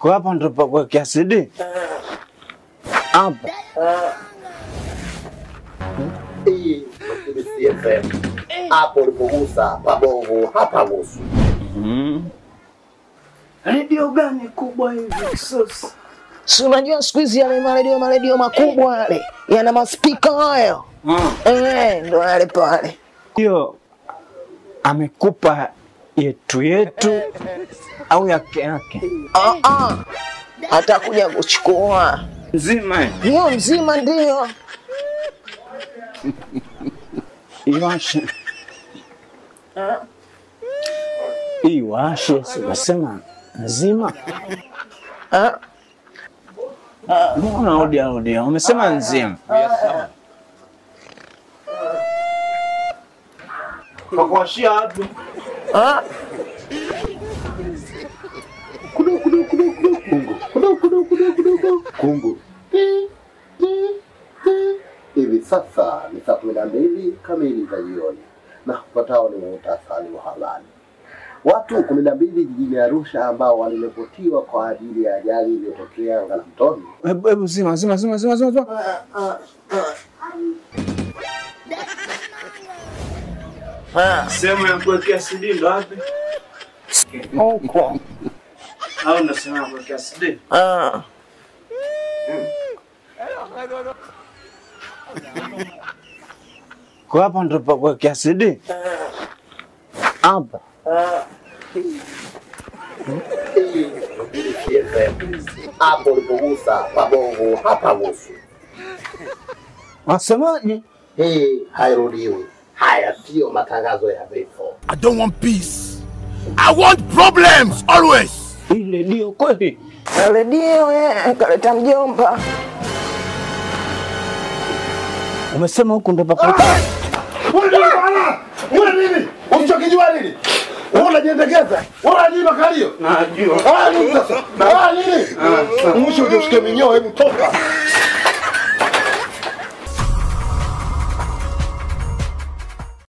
Kwa hapa ndo pa kuwekea CD? Hapa. Hii ni CFM. Hapo ulipogusa pabovu hapagusu. Radio gani kubwa hivi sasa? Si unajua siku hizi yale maredio makubwa yale yana maspika hayo. Ndo yale pale. Hiyo amekupa yetu au yake yake? Atakuja kuchukua. Nzima. Hiyo mzima ndio. Iwashe. Iwashe, sema nzima. Mbona rudia? Umesema nzima. Kwa kuwashia watu. Kudu kudu kudu kudu kungu. Kudu kudu kudu kudu kungu. Ti ti ti. Hivi sasa ni saa 12 kamili za jioni na ufuatao ni muhtasari wa habari. Watu 12 jijini Arusha ambao waliripotiwa kwa ajili ya ajali iliyotokea Ngaramtoni. Hebu zima. Sehemu ya kuwekea CD ndo wapi? Huko. Au ndo sehemu ya kuwekea CD? Kwa hapa ndo pa kuwekea CD? Hapa. Hapo ulipogusa pabovu hapagusu. Wasemaje? Hii hairudiwi. Haya sio matangazo ya vifo. I don't want peace. I want problems always. Ile ndio kweli. Redio kaleta mjomba. Umesema huku ndo pa Wewe nini? Usichokijua nini? Wewe unajiendekeza. Wewe unajua makalio? Najua. Nini sasa? Nini? Mwisho uje ushike minyoo, hebu toka.